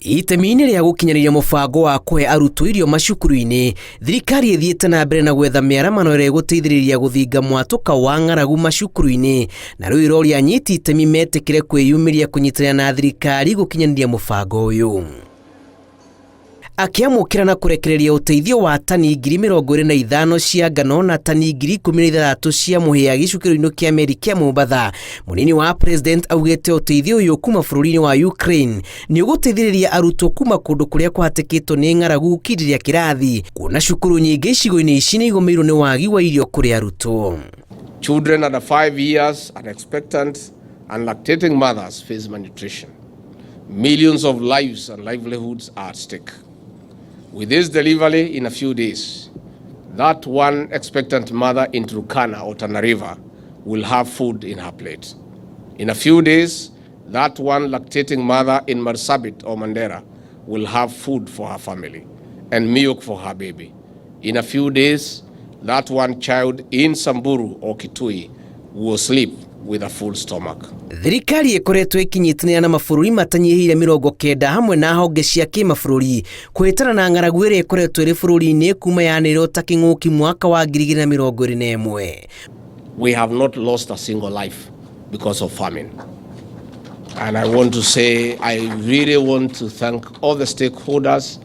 Itemi-inĩ rĩa gũkinyanĩria mũbango wa kũhe arutwo irio macukuru-inĩ, thirikari ĩthiĩte na mbere na gwetha mĩaramano ĩrĩa ĩgũteithĩrĩria gũthinga mwatũka wa ng'aragu macukuru-inĩ, na rĩu ĩroria anyiti itemi metĩkĩre kwĩyumĩria kũnyitanĩra na thirikari gũkinyanĩria mũbango ũyũ. Akĩamũkĩra na kũrekereria ũteithio wa tani 25,000 cia ngano na tani 16,000 cia mũhĩa gĩcukĩro-inĩ kĩa meri kĩa Mombatha, mũnini wa president augĩte ũteithio ũyũ kuma bũrũri-inĩ wa Ukraine nĩ ũgũteithĩrĩria arutwo kuma kũndũ kũrĩa kũhatĩkĩtwo nĩ ng'aragu gũkindĩria kĩrathi, kuona cukuru nyingĩ icigo-inĩ ici nĩ igũmĩirwo nĩ wagi wa irio kũrĩ arutwo. Children under 5 years and expectant and lactating mothers face malnutrition. Millions of lives and livelihoods are at stake. With this delivery in a few days, that one expectant mother in Turkana or Tana River will have food in her plate. In a few days, that one lactating mother in Marsabit or Mandera will have food for her family and milk for her baby. In a few days, that one child in Samburu or Kitui will sleep with a full stomach. Thirikari ĩkoretwo ĩkĩnyitanĩra na mabũrũri matanyihĩire 90 hamwe na honge cia kĩmabũrũri kũhĩtana na ng'aragu ĩrĩa ĩkoretwo ĩrĩ bũrũri-inĩ kuma yanĩrĩrwo ta kĩng'ũki mwaka wa 2021. We have not lost a single life because of famine. And I want to say, I really want to thank all the stakeholders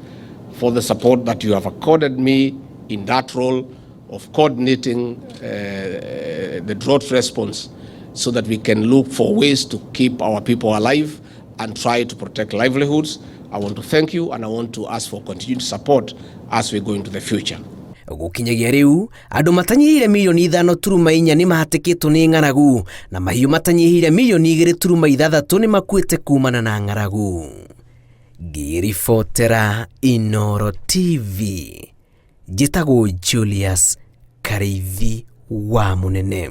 for the support that you have accorded me in that role of coordinating the drought response so that we can look for ways to keep our people alive and try to protect livelihoods. I want to thank you and I want to ask for continued support as we go into the future. Gũkinyagia rĩu andũ matanyihĩire mirioni 5.4 nĩ mahatĩkĩtwo nĩ ng'aragu na mahiũ matanyihĩire mirioni 2.6 nĩ makuĩte kumana na ng'aragu. Ngĩribotera Inooro TV, njĩtagwo Julius Karĩithi wa Mũnene.